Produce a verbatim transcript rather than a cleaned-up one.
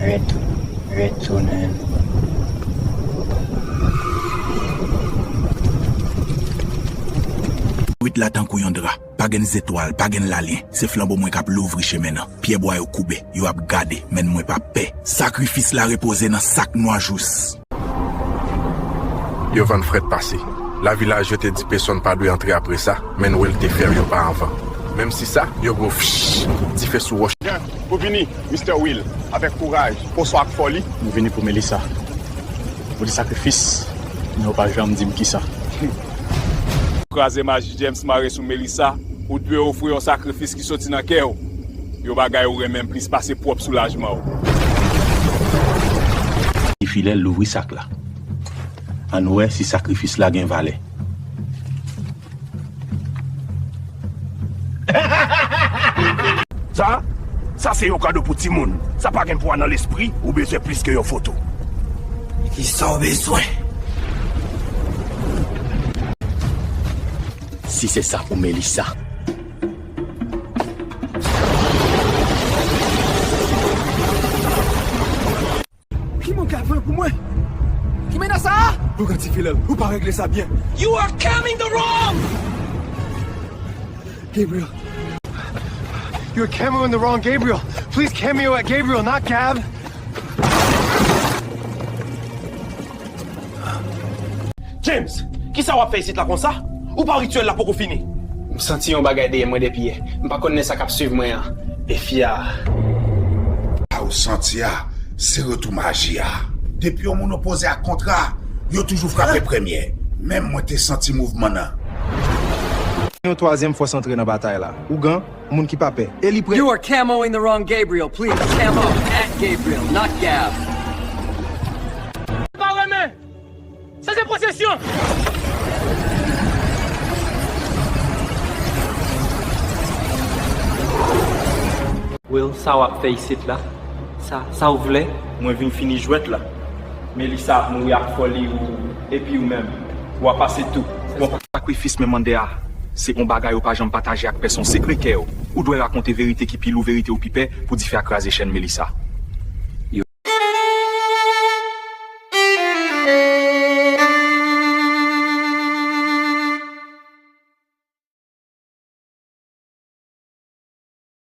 Ret, retounen. Nwit la tankou yon dra. Pa gen zetwal, pa gen lalyen. Se flanbo mwen k ap louvri chemen nan. Pyebwa yo koube, yo ap gade, men mwen p ap pè. Sakrifis la repoze nan sak nwa jous. Yo vann frèt pase. Lavilaj yo te di pesonn pa dwe antre apre sa, men Will te fè yo pa anvan. Menm si sa, yo gwo fch, dife sou wòch. Byen, ou vini, Mistè Will, avèk kouraj, oswa ak fòli. M vini pou Melissa. Pou li sakrifis, men yo pa janm di m kisa. Kraze maji James mare sou Melissa, ou dwe ofri yon sakrifis ki soti nan kè w. Yon bagay ou renmen plis pase pwòp soulajman w. Li fidèl, louvri sak la. Ann wè si sakrifis la gen valè. Sa? Sa se yon kado pou timoun. Sa pa gen pwa nan lespri, ou bezwen plis ke yon foto. Kisa w bezwen? Si se sa pou Melissa. Ki moun k ap vle pou mwen? Ki menas sa a? Ougan ti Filèl, ou pa regle sa byen. You are coming the wrong! Gabriel. You're cameoing the wrong Gabriel. Please cameo at Gabriel, not Gav. James, kisa w ap fè isit la konsa? Ou pa rityèl la poko fini? M santi yon bagay dèyè mwen depi yè. M pa konn lè sa k ap swiv mwen an. E fi a. Sa ou santi a, se retou maji a. Depi yon moun opoze ak kontra, yo toujou frape premye. Menm mwen te santi mouvman nan. Yon twazyèm fòs antre nan batay la. Ougan, moun ki pa pè. E li prè. You are camoing the wrong Gabriel. Please camo at Gabriel, not Gav. Pa renmen. Sa se posesyon! Will, sa w ap fè isit la? Sa, sa w vle? Mwen vin fini jwèt la. Melissa ap mouri ak fòli ou, epi ou menm, w ap pase tou. Bon, sakrifis men mande a, se yon bagay ou pa janm pataje ak pèsonn. Sekrè kè w. Ou dwe rakonte verite ki pi lou verite ou pi pè pou dife a kraze chèn Melissa.